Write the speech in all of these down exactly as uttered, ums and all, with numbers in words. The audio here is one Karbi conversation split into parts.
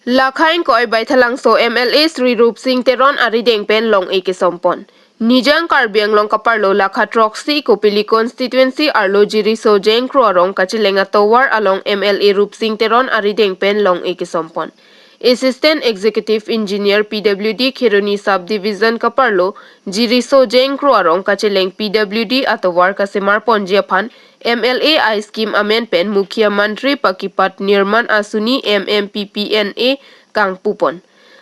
Lakha ingkoi Baithalangso M L A Shri Rupsing Teron arideng pen long-e kesompon. Nijang Karbi Anglong kaparlo lakha throksi Kopili constituency arlo Jiriso Jengkro arong kacheleng atovar along M L A Rupsing Teron arideng pen long-e kesompon. Assistant Executive Engineer P W D Kheroni Sub Division kaparlo Jiriso Jengkro arong kacheleng P W D atovar kasemar ponji aphan M L A I scheme amen pen Mukhya Mantri Paki Path Nirman Asuni M M P P N A kangpupon.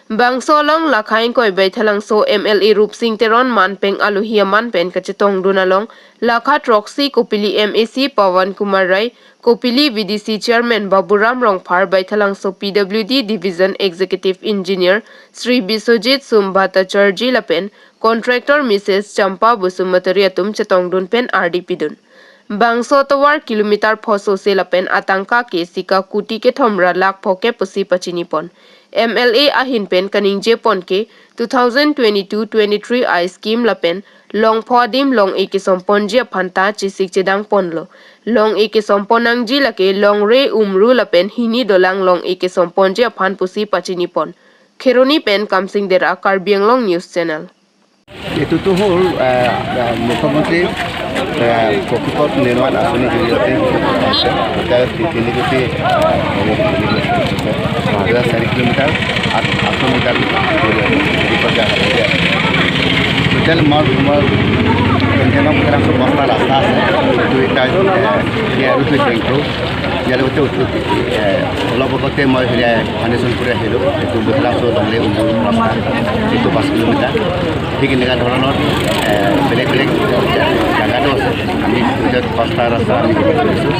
Bangso along lakha ingkoi Baithalangso M L A Rupsing Teron manpeng alohi aman pen kachetongdun along lakha throksi Kopili M A C Pawan Kumar Rai, Kopili V D C Chairman Baburam Rongphar, Baithalangso P W D Division Executive Engineer Shri Biswajit Sum Bhattacharjee lapen contractor Missus Champa Basumatary atum chetongdun pen ardi pidun. Bangso atovar kilometer pho sose lapen atangka ke sika kuti kethom ra lakh pho kep pusi pachinipon. M L A ahin pen kaningjepon ke two thousand twenty-two twenty-three I scheme lapen long pho adim long-e kesomponji aphan ta chesik chedangponlo. Long-e kesompon nangji lake Longre, Umru lapen hini dolang long-e kesomponji aphan pusi pachinipon. Kheroni pen Kamsing Dera, Karbi Anglong News Channel. এইটোতো হ'ল, আহ, আহ, মুখ্যমন্ত্ৰী, আহ, পকী পথ নিৰ্মাণ আঁচনিৰ জৰিয়তে হৈছে। এতিয়া তি-, তিনি কোটি, আহ, হেৰি, হেৰি, চাৰি কিলোমিটাৰ, আঠ, আঠশ মিটাৰ দীঘল জাগা। টোটেল মোৰ, মোৰ টুৱেণ্টি নাইন কিলোমিটাৰ বস্তা ৰাস্তা আছে। দুইটা, আহ, ইয়াৰ উঠি বেংকটো ইয়াৰ লগতে উঠি, এ, অলপ আগতে মই হেৰিয়া ফাউণ্ডেশ্যন কৰি আহিলোঁ। এইটো বৈঠলাংচো লংলে উমুৰ ৰাস্তা, এইটো পাঁচ কিলোমিটাৰ। ঠিক এনেকুৱা ধৰণৰ, এ, বেলেগ বেলেগ জাগাতো আছে। আমি দুটাত পাঁচটা ৰাস্তা আমি ডেভেলপ কৰিছোঁ।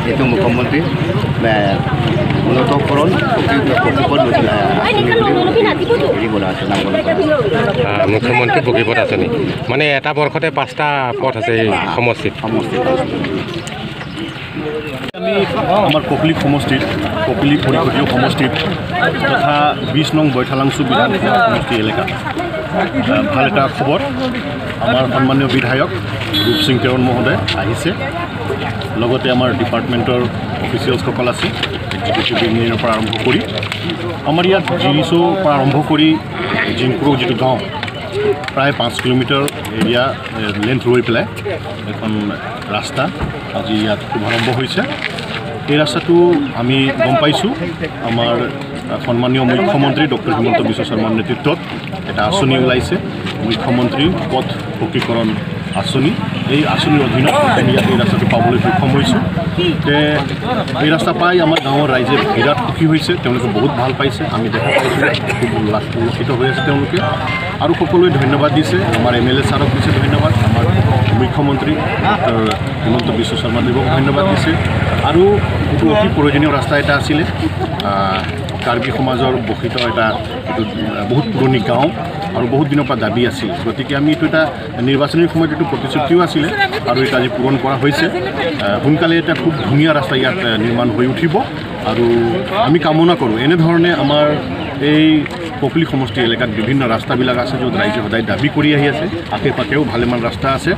এইটো মুখ্যমন্ত্ৰী, এ, উন্নতকৰণ, পকী-, পকীকৰণ, এ, আঁচনি বুলি হেৰি বনোৱা আছে, নাম বনোৱা আছে। আহ, মুখ্যমন্ত্ৰী পকী পথ আঁচনি। মানে এটা বৰ্ষতে পাঁচটা পথ আছে এই সমষ্টিত। সমষ্টিত। আমি আমাৰ ককলি সমষ্টিত, ককলি পৰিষদীয় সমষ্টিত তথা বিশ নং বৈঠালাংচু বিধানসভা সমষ্টি এলেকাত, আহ, ভাল এটা খবৰ। আমাৰ সন্মানীয় বিধায়ক ৰূপসিং তেৰণ মহোদয় আহিছে, লগতে আমাৰ ডিপাৰ্টমেণ্টৰ অফিচিয়েলছসকল আছে, এক্সিকিউটিভ ইঞ্জিনিয়াৰৰ পৰা আৰম্ভ কৰি আমাৰ ইয়াত জিৰিচৰ পৰা আৰম্ভ কৰি জিংকুৰ যিটো গাঁও, প্ৰায় পাঁচ কিলোমিটাৰ এৰিয়া, এ, লেন্থ লৈ পেলাই এখন ৰাস্তা আজি ইয়াত শুভাৰম্ভ হৈছে। এই ৰাস্তাটো আমি গম পাইছোঁ, আমাৰ, আ, সন্মানীয় মুখ্যমন্ত্ৰী ডক্টৰ হিমন্ত বিশ্ব শৰ্মাৰ নেতৃত্বত এটা আঁচনি ওলাইছে, মুখ্যমন্ত্ৰী পথ পকীকৰণ আঁচনি। এই আঁচনিৰ অধীনত আমি ইয়াত এই ৰাস্তাটো পাবলৈ সক্ষম হৈছোঁ। তে এই ৰাস্তা পাই আমাৰ গাঁৱৰ ৰাইজে বিৰাট সুখী হৈছে, তেওঁলোকে বহুত ভাল পাইছে। আমি দেখা পাইছোঁ ইয়াত খুব উল্লাস, উল্লসিত হৈ আছে তেওঁলোকে। আৰু সকলোৱে ধন্যবাদ দিছে, আমাৰ এম এল এ ছাৰক দিছে ধন্যবাদ, আমাৰ মুখ্যমন্ত্ৰী ডক্টৰ হিমন্ত বিশ্ব শৰ্মা দেৱক ধন্যবাদ দিছে। আৰু এইটো অতি প্ৰয়োজনীয় ৰাস্তা এটা আছিলে, আহ, কাৰ্বি সমাজৰ বসিত এটা, এইটো, আহ, বহুত পুৰণি গাঁও আৰু বহুত দিনৰ পৰা দাবী আছিল। গতিকে আমি এইটো এটা নিৰ্বাচনী সময়ত এইটো প্ৰতিশ্ৰুতিও আছিলে আৰু এইটো আজি পূৰণ কৰা হৈছে। আহ, সোনকালে এটা খুব ধুনীয়া ৰাস্তা ইয়াত, আহ, নিৰ্মাণ হৈ উঠিব আৰু আমি কামনা কৰোঁ এনেধৰণে আমাৰ এই ককলি সমষ্টি এলেকাত বিভিন্ন ৰাস্তাবিলাক আছে, য'ত ৰাইজে সদায় দাবী কৰি আহি আছে। আশে পাশেও ভালেমান ৰাস্তা আছে।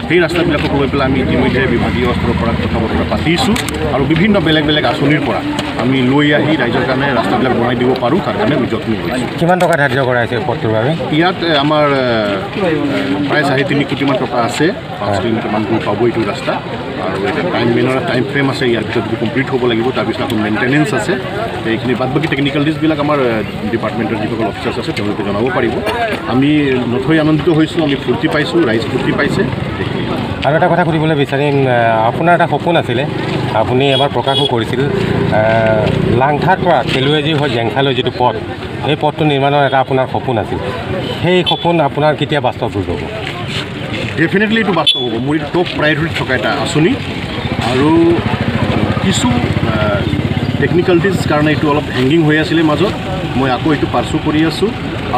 সেই ৰাস্তাবিলাকক লৈ পেলাই আমি ইতিমধ্যে বিভাগীয় স্তৰৰ পৰা কথা বতৰা পাতিছোঁ আৰু বিভিন্ন বেলেগ বেলেগ আঁচনিৰ পৰা আমি লৈ আহি ৰাইজৰ কাৰণে ৰাস্তাবিলাক বনাই দিব পাৰোঁ, তাৰ কাৰণে আমি যত্ন কৰিছোঁ। কিমান টকা ধাৰ্য কৰা হৈছে পথটোৰ বাবে? ইয়াত, এ, আমাৰ, এ, প্ৰায় চাৰে তিনি কোটিমান টকা আছে। পাঁচ কিলোমিটাৰমান দূৰ পাব এইটো ৰাস্তা। আৰু এটা টাইম, মেইন এটা টাইম ফ্ৰেম আছে, ইয়াৰ ভিতৰত এইটো কমপ্লিট হ'ব লাগিব। তাৰপিছত আকৌ মেইনটেনেন্স আছে। এইখিনি বাদ বাকী টেকনিকেল ডিছবিলাক আমাৰ, এ, ডিপাৰ্টমেণ্টৰ যিসকল অফিচাৰ্ছ আছে, তেওঁলোকে জনাব পাৰিব। আমি নথৈ আনন্দিত হৈছোঁ, আমি ফূৰ্তি পাইছোঁ, ৰাইজ ফূৰ্তি পাইছে। আৰু এটা কথা সুধিবলৈ বিচাৰিম, আহ, আপোনাৰ এটা সপোন আছিলে, আপুনি এবাৰ প্ৰকাশো কৰিছিল, আহ, লাংথাৰ পৰা খেলুৱেজী হৈ জেংখালৈ যিটো পথ, সেই পথটো নিৰ্মাণৰ এটা আপোনাৰ সপোন আছিল। সেই সপোন আপোনাৰ কেতিয়া বাস্তৱ ৰূপ হ'ব? ডেফিনেটলি এইটো বাস্তৱ হ'ব। মোৰ এইটো টপ প্ৰায়ৰিটিত থকা এটা আঁচনি আৰু কিছু টেকনিকেলিটিজ কাৰণে এইটো অলপ হেংগিং হৈ আছিলে মাজত। মই আকৌ এইটো পাৰ্চু কৰি আছোঁ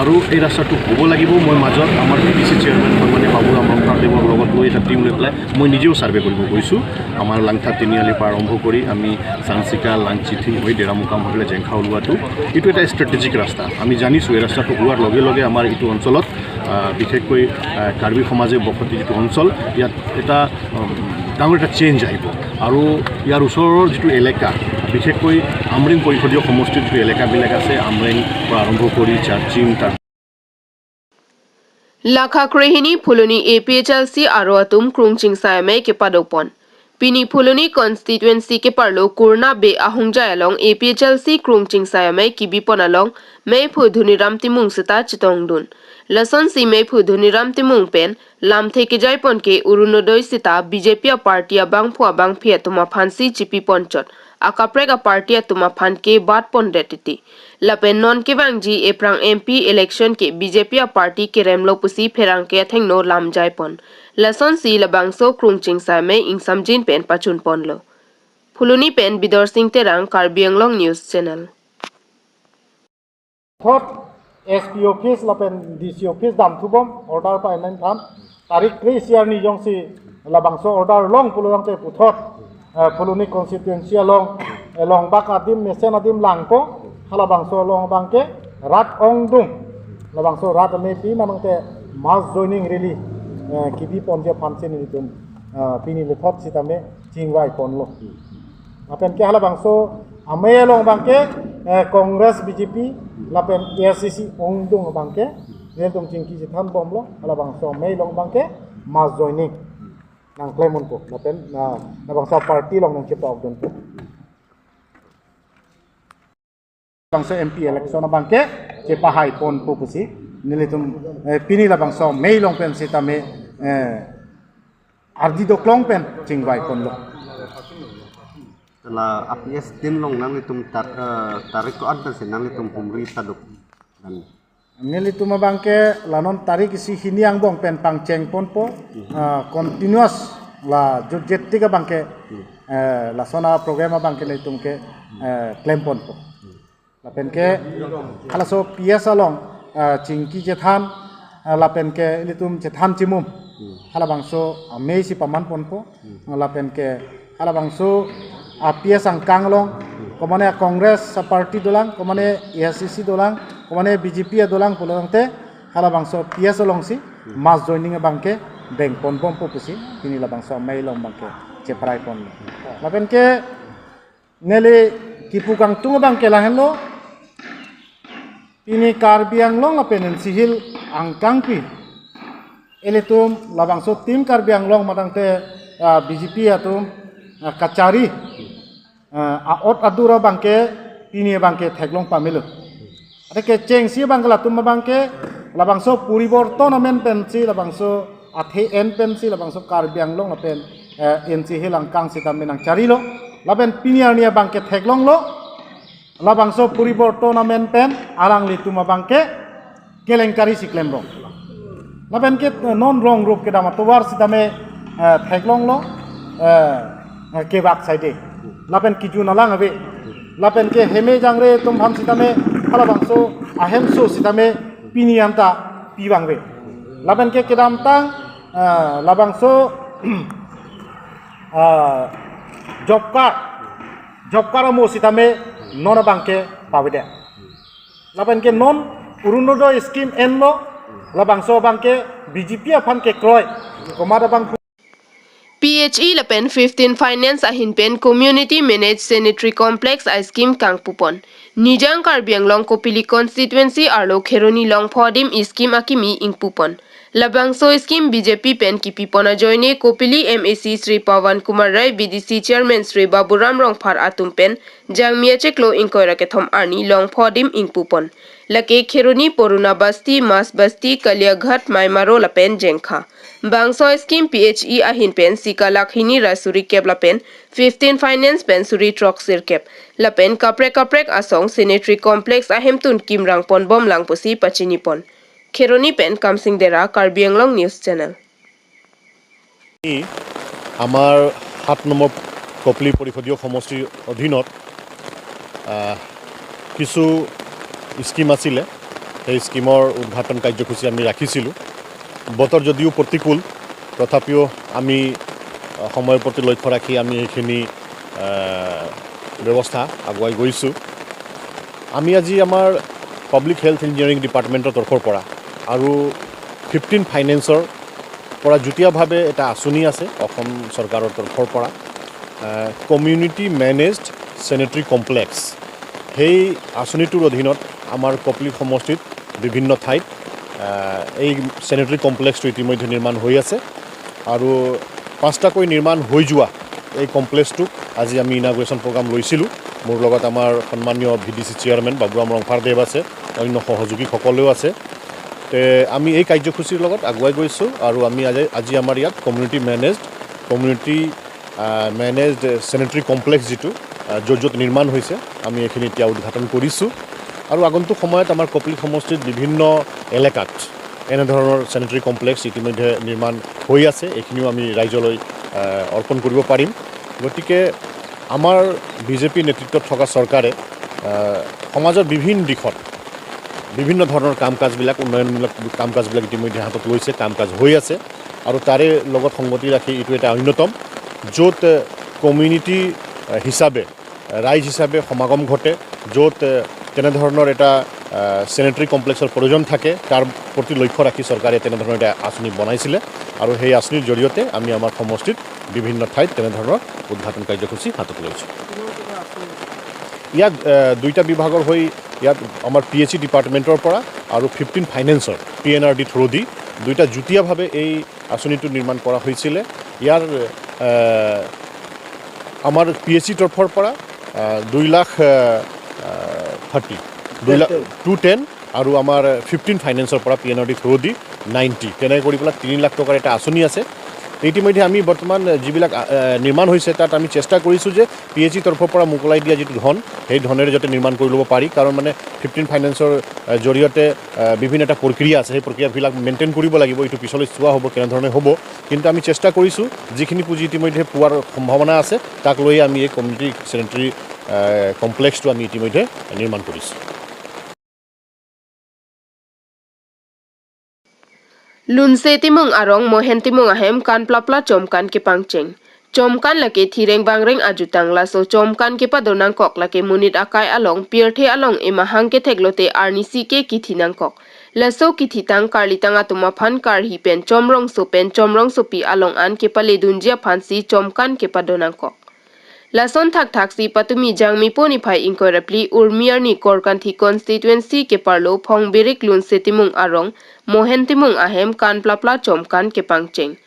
আৰু এই ৰাস্তাটো হ'ব লাগিব। মই মাজত আমাৰ ভি ডি চি চেয়াৰমেন সন্মানীয় বাবুৰাম ৰংখাৰদেৱৰ লগত লৈ এটা টিম লৈ পেলাই মই নিজেও ছাৰ্ভে কৰিব গৈছোঁ। আমাৰ লাংথা তিনিআলিৰ পৰা আৰম্ভ কৰি আমি চাংচিকা, লাংচিথিং হৈ ডেৰামুকাম হৈ পেলাই জেংখা ওলোৱাটো এইটো এটা ষ্ট্ৰেটেজিক ৰাস্তা। আমি জানিছোঁ এই ৰাস্তাটো হোৱাৰ লগে লগে আমাৰ এইটো অঞ্চলত আহ, বিশেষকৈ আহ, কাৰ্বি সমাজে বসতি যিটো অঞ্চল, ইয়াত এটা উম, ডাঙৰ এটা চেঞ্জ আহিব আৰু ইয়াৰ ওচৰৰ যিটো এলেকা, বিশেষকৈ আমৰেং পৰিষদীয় সমষ্টিত যে এলেকাবিলাক আছে, আমৰেং পৰা আৰম্ভ কৰি চাৰ্চিং, তাৰ Lakha krehini Phuloni A P H L C aro atum krungching sai amei kepadopon. Pini Phuloni constituency keparlo Kurna Bey ahongjai along A P H L C krungching sai amei kebipon along meiphu Dhoniram Timung seta chetongdun. Lasonsi meiphu Dhoniram Timung pen lamthe kejaipon ke Orunodoi seta B J P aparty abangphu abangphi atum aphansi chipipon chot, akaprek aparty atum aphan ke batpondet titi. Lapen non kevangji ephrang M P election ke B J P aparty keremlo pusi pherangke athengno lamjaipon. Lasonsi labangso krungching sai amei ingsamjin pen pachunponlo. Phuloni pen Bidor Sing Terang, Karbi Anglong News Channel. Thot S P office lapen D C office damthubom order pa eneng tham. Tarik kre-isi arni jongsi labangso order long pulo tangte puthot, eh, Phuloni constituency along, eh, longbak adim mesen adim langpo, halabangso along abangke rat ongdung. Labangso rat amepi manangte mass joining rally, eh, kebiponji aphansi nelitum, eh, pini lethot sitame chingvaiponlo. Lapen ke halabangso amei along abangke, eh, Congress, B J P, lapen A I C C ongdung abangke, nelitum chingki chethanbomlo, halabangso amei along abangke mass joining nangklemdunpo, lapen, ah, labangso party along nangchepa-okdunpo. Labangso M P election abangke chepahaiponpo pusi nelitum, eh, pini labangso amei along pen sitame, eh, ardi doklong pen chingvaiponlo. La A P S tin along nanglitum tar-, eh, tarik ko-an pensi nanglitum humri taduk? Dan nelitum abangke la non tarik isi hini angbong pen pangchengponpo, ah, continuous la jutjet tik abangke, eh, lason aprogram abangke nelitum ke, eh, klemponpo. Lapen ke halaso P S along, ah, chingki chethan, ah, lapen ke ilitum chethan chimum. Halabangso amei si pamanponpo. Lapen ke halabangso a P S angkang along, komane Congress a party dolang, komane A I C C dolang, komane B J P adolang pulo tangte, halabangso P S alongsi mass joining abangke dengponbompo pusi pini labangso amei along abangke chepraiponlo. Lapen ke neli kipu kangtung abangke lahenlo, pini Karbi Anglong lapen N C Hills angkangpi ilitum labangso Team Karbi Anglong matangte, ah, B J P atum, ah, kachari, ah, a-ot adur abangke pini abangke theklong pamelo. Ate kechengsi abangke latum abangke labangso poriborton amen pensi, labangso athe en pensi labangso Karbi Anglong lapen, eh, N C Hills angkang sitame nangcharilo. Lapen pini arni abangke theklonglo. Labangso poriborton amen pen alanglitum abangke kelengkari si klembom. Lapen ke, eh, non rong rup kedam atovar sitame, eh, theklonglo, eh, eh, kevak saide. Lapen kejun alang ave. Lapen ke heme jangre atum aphan sitame halabangso ahemso sitame pini anta pivangve. Lapen ke kedamtang, eh, labangso, eh, job card, job card amo sitame non abangke pavedet. Lapen ke non Orunodoi scheme enlo, labangso abangke B J P aphan kekroi. Komat abang P H E lapen fifteen Finance ahin pen Community Managed Sanitary Complex a-scheme kangpupon. Nijang Karbi Anglong Kopili Constituency arlo Kheroni Longpho adim e-scheme akimi ingpupon. Labangso e-scheme B J P pen kipipon ajoine Kopili M A C Shri Pawan Kumar Rai, B D C Chairman Shri Baburam Rongphar atum pen Jangmi achiklo ingkoi ra kethom arni Longpho adim ingpupon. Lake Kheroni, Poruna Basti, Mas Basti, Kaliaghat, Maimaro lapen Jengkha. Bangso scheme P H E ahin pen sika lakh hini ra suri kep lapen fifteen Finance pen suri throksir kep. Lapen kaprek kaprek asong sanitary complex ahemtun kimrang ponbomlang pusi pachinipon. Kheroni pen Kamsing Dera, Karbi Anglong News Channel. আমাৰ সাত নম্বৰ কপলি পৰিষদীয় সমষ্টিৰ অধীনত, আহ, কিছু স্কিম আছিলে, সেই স্কিমৰ উদ্ঘাটন কাৰ্যসূচী আমি ৰাখিছিলোঁ। বতৰ যদিও প্ৰতিকূল, তথাপিও আমি, আহ, সময়ৰ প্ৰতি লক্ষ্য ৰাখি আমি সেইখিনি, আহ, ব্যৱস্থা আগুৱাই গৈছোঁ। আমি আজি আমাৰ পাব্লিক হেল্থ ইঞ্জিনিয়াৰিং ডিপাৰ্টমেণ্টৰ তৰফৰ পৰা আৰু ফিফটিন ফাইনেন্সৰ পৰা যুটীয়াভাৱে এটা আঁচনি আছে অসম চৰকাৰৰ তৰফৰ পৰা, আহ, কমিউনিটি মেনেজড চেনিটেৰী কমপ্লেক্স, সেই আঁচনিটোৰ অধীনত আমাৰ কপ্লিক সমষ্টিত বিভিন্ন ঠাইত আহ, এই চেনিটেৰী কমপ্লেক্সটো ইতিমধ্যে নিৰ্মাণ হৈ আছে। আৰু পাঁচটাকৈ নিৰ্মাণ হৈ যোৱা এই কমপ্লেক্সটোক আজি আমি ইনাগুৰেশ্যন প্ৰগ্ৰাম লৈছিলোঁ। মোৰ লগত আমাৰ সন্মানীয় V D C chairman Baburam ৰংফাৰদেৱ আছে, অন্য সহযোগীসকলেও আছে। তে আমি এই কাৰ্যসূচীৰ লগত আগুৱাই গৈছোঁ আৰু আমি আজি, আজি আমাৰ ইয়াত কমিউনিটি মেনেজড, কমিউনিটি, আহ, মেনেজড চেনিটেৰী কমপ্লেক্স যিটো, আহ, য'ত য'ত নিৰ্মাণ হৈছে, আমি এইখিনি এতিয়া উদ্ঘাটন কৰিছোঁ। আৰু আগন্তুক সময়ত আমাৰ কপ্লিক সমষ্টিত বিভিন্ন এলেকাত এনেধৰণৰ চেনিটেৰী কমপ্লেক্স ইতিমধ্যে নিৰ্মাণ হৈ আছে, এইখিনিও আমি ৰাইজলৈ, আহ, অৰ্পণ কৰিব পাৰিম। গতিকে আমাৰ বি জে পি নেতৃত্বত থকা চৰকাৰে, আহ, সমাজৰ বিভিন্ন দিশত বিভিন্ন ধৰণৰ কাম কাজবিলাক, উন্নয়নমূলক কাম কাজবিলাক ইতিমধ্যে হাতত লৈছে, কাম কাজ হৈ আছে। আৰু তাৰে লগত সংগতি ৰাখি এইটো এটা অন্যতম, য'ত, আহ, কমিউনিটি, আহ, হিচাপে, আহ, ৰাইজ হিচাপে সমাগম ঘটে, য'ত, আহ, তেনেধৰণৰ এটা, আহ, চেনিটেৰী কমপ্লেক্সৰ প্ৰয়োজন থাকে, তাৰ প্ৰতি লক্ষ্য ৰাখি চৰকাৰে তেনেধৰণৰ এটা আঁচনি বনাইছিলে আৰু সেই আঁচনিৰ জৰিয়তে আমি আমাৰ সমষ্টিত বিভিন্ন ঠাইত তেনেধৰণৰ উদ্ঘাটন কাৰ্যসূচী হাতত লৈছোঁ। ইয়াত, আহ, দুইটা বিভাগৰ হৈ ইয়াত আমাৰ পি এইচ ই ডিপাৰ্টমেণ্টৰ পৰা আৰু ফিফটিন ফাইনেন্সৰ P N R D through the দুইটা যুটীয়াভাৱে এই আঁচনিটো নিৰ্মাণ কৰা হৈছিলে। ইয়াৰ, আহ, আমাৰ পি এইচ ই তৰফৰ পৰা, আহ, দুই লাখ, আহ, আহ, থাৰ্টি, দুই lakh, two ten. Two ten আৰু আমাৰ ফিফটিন ফাইনেন্সৰ পৰা P N R D through the ninety, তেনেকৈ কৰি পেলাই তিনি লাখ টকাৰ এটা আঁচনি আছে। ইতিমধ্যে আমি বৰ্তমান যিবিলাক, আহ, নিৰ্মাণ হৈছে, তাত আমি চেষ্টা কৰিছোঁ যে পি এইচ ই তৰফৰ পৰা মোকলাই দিয়া যিটো ধন, সেই ধনেৰে যাতে নিৰ্মাণ কৰি ল'ব পাৰি। কাৰণ মানে ফিফটিন ফাইনেন্সৰ, আহ, জৰিয়তে, আহ, বিভিন্ন এটা প্ৰক্ৰিয়া আছে, সেই প্ৰক্ৰিয়াবিলাক মেইনটেইন কৰিব লাগিব। এইটো পিছলৈ চোৱা হ'ব কেনেধৰণে হ'ব, কিন্তু আমি চেষ্টা কৰিছোঁ। যিখিনি পুঁজি ইতিমধ্যে পোৱাৰ সম্ভাৱনা আছে, তাক লৈ আমি এই কমিউনিটি চেনিটেৰী, আহ, কমপ্লেক্সটো আমি ইতিমধ্যে নিৰ্মাণ কৰিছোঁ। Lunse Timung arong Mohen Timung ahem kan plapla chomkan kepangcheng. Chomkan lake thireng bangreng ajutang, laso chomkan kepadonangkok lake monit akai along, pirthe along emahang kethek lote arnisi ke kithi nangkok. Laso kithitang karlitang atum aphan karhi pen chomrongso pen chomrongsopi along an kepaledunji aphansi chomkan kepadonangkok. Lason thakthaksi patumi Jangmi po niphai ingkoi ra phli Urmi arni Korkanthi constituency keparlo Phongbirik Lunse Timung arong Mohen Timung ahem kan plapla chomkan kepangcheng.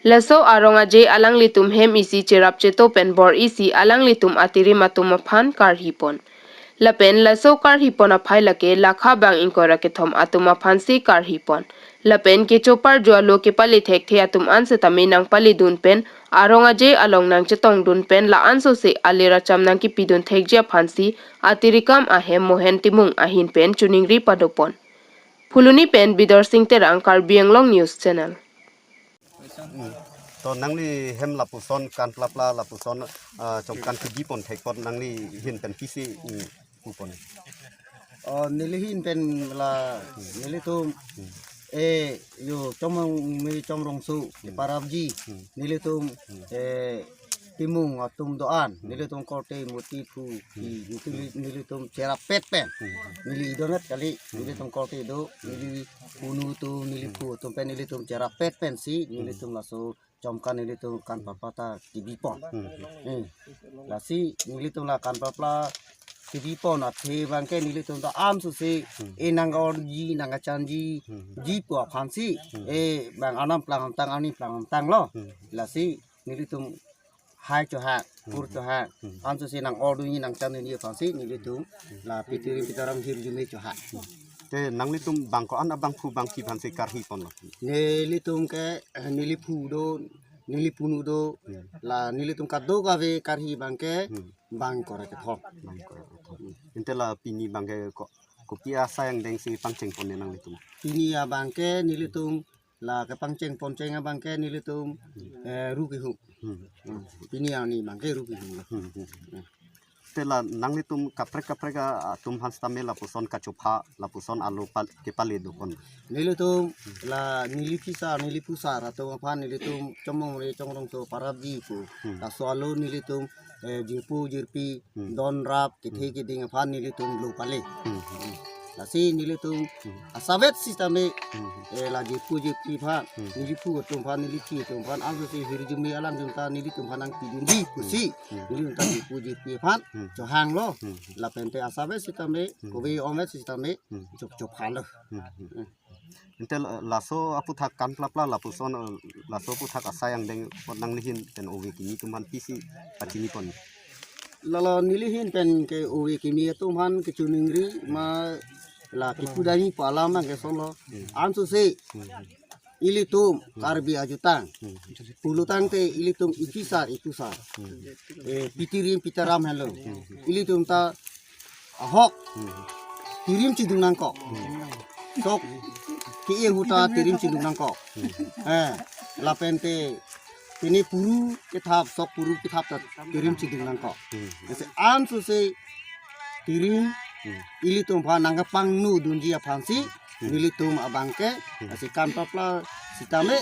Laso arong aje alanglitum hem isi cherap cheto pen bor isi alanglitum atirim atum aphan karhi pon. Lapen laso karhi pon aphai lake lakha bang ingkoi ra kethom atum aphansi karhi pon. Lapen kecho parjo alo kepale thekthe atum an setame nangpaledun pen arong aje along nangchetongdun pen la-an sose alir acham nangkepidun thekji aphansi atirikam ahem Mohen Timung ahin pen choningri padopon. Phuloni pen Bidor Sing Terang, Karbi Anglong News Channel. Hmm. To nangli hem lapuson kan plapla lapuson, ah, chomkan kebi pon thekpon nangli hin pen pisi, hmm, pu pon. Oh, neli hin pen la, nelitum, eh, yo, chomong mi chomrongso, hmm, parapji, hmm, nelitum, hmm, eh, Timung atum do-an, hmm, nelitum korte murti phu, hmm, neli, nelitum cherap pet pen. Hmm. Neli idonet kali, hmm, nelitum korte do, hmm, neli punu tu, neli, hmm, phu atum pen, nelitum cherap pet pensi, hmm, nelitum laso chomkan nelitum kan plapla ta kebi pon. Hmm. Eh, lasi nelitum la kan plapla kebi pon athe abangke nelitum ta am suse, hmm, e nang-orji nangkachanji, hmm, ji pu aphansi, hmm, e bang anam plang amtang ani plang amtang lo. Hmm. Lasi nelitum hai chohak, hmm, kur chohak, hmm, an suse nang-ordunji nangchandunji aphansi nelitum la pitiri pitaram hirjume chohak. Te nanglitum bang ko-an abangphu bangphi aphansi karhi ponlo? Nelitum ke, eh, neli phu do, neli punu do, hmm, la nelitum kadokave karhi abangke, hmm, bang ingkoi ra kethom. Bang ingkoi ra kethom. Ante la pini abangke ko, kopi asai angdengsi pangcheng pon nanglitum? Pini abangke nelitum la kepangcheng poncheng abangke nelitum, eh, ru kehum. Hmm. Hmm. Pini arni abangke ru kehum. Hmm, hmm. Hmm. Te la nanglitum kaprek kaprek a, atum aphan setame lapuson kachopha, lapuson alo pal-, kepale do pon? Nelitum la neli phisar, neli phusar atum aphan nelitum chomong re chomrongso parapji pu. Hmm. Laso alo nelitum, eh, jirpo jirpi, hmm, don rap, kethe, hmm, keding aphan nelitum lo pale. Hmm. Hmm. Lasi nelitum asapvet sitame, eh, la jepu jepi aphan, neli phu atum aphan, neli thi atum aphan, anso si hirjume alangjun ta nelitum aphan nangpidunji pusi, nelitum ta jepu jepi aphan chohanglo. Lapente asapvet sitame, kove omvet sitame chop chop halo. Ante la-, laso aputhak kanplapla lapuson, eh, laso aputhak asai angdeng apot nanglihin pen ove kimi atum aphan pisi pachinipon? Lalo nelihin pen ke ove kimi atum aphan kechiningri ma la kipudani pu alam abang ke sonlo. Anso si ilitum Karbi ajutang pulotangte ilitum ipisar ipusar, eh, pitirim pitaram henlo. Ilitum ta ahok tirim chidung nangkok. Sok ki-e ahut ta tirim chidung nangkok. Eh, lapente pini puru kethap, sok puru kethap ta tirim chidung nangkok. Lasi anso si tirim ilitum aphan nangkepangno dunji aphansi nelitum abang ke, lasi kanplapla sitame,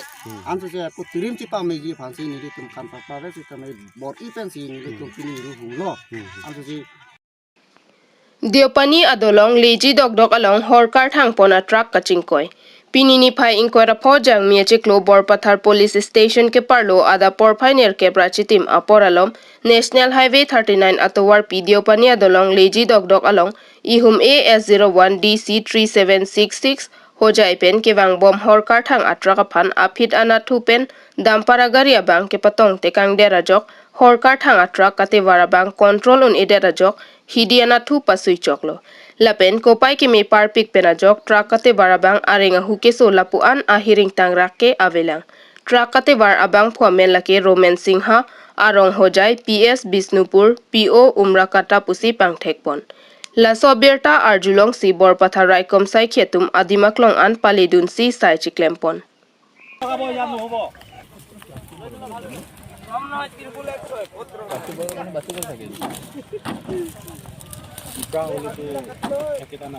anso si ako tirim chipameji aphansi nelitum kanplapla re sitame bor-i pensi nelitum pini ruhunglo. Anso si Deopani adolong Leji Dokdok along hor karthang pon a truck kachingkoi. Pini niphai ingkoi ra pho Jangmi achiklo Borpathar Police Station keparlo adap porphai nerkep ra chitim apor alom National Highway thirty-nine atovarpi Deopani adolong Leji Dokdok along ihum A S zero one D C three seven six six Hojai pen kevangbom hor karthang a truck aphan aphi anat thu pen dumper agari abang kepatong tekangdet ajok hor karthang a truck katevar abang control un-edet ajok hidi anat thu pasui choklo. Lapen kopai keme parpik pen ajok truck katevar abang areng ahu keso lapu-an ahiring tangrak ke avelang. Truck katevar abangphu amen lake Roman Singha, arong Hojai, P S Bisnupur, P O Umrakata pusi pangthekpon. Laso abirta arjulongsi Borpathar raikom saikhi atum adim aklong an paledunsi sai chiklempon.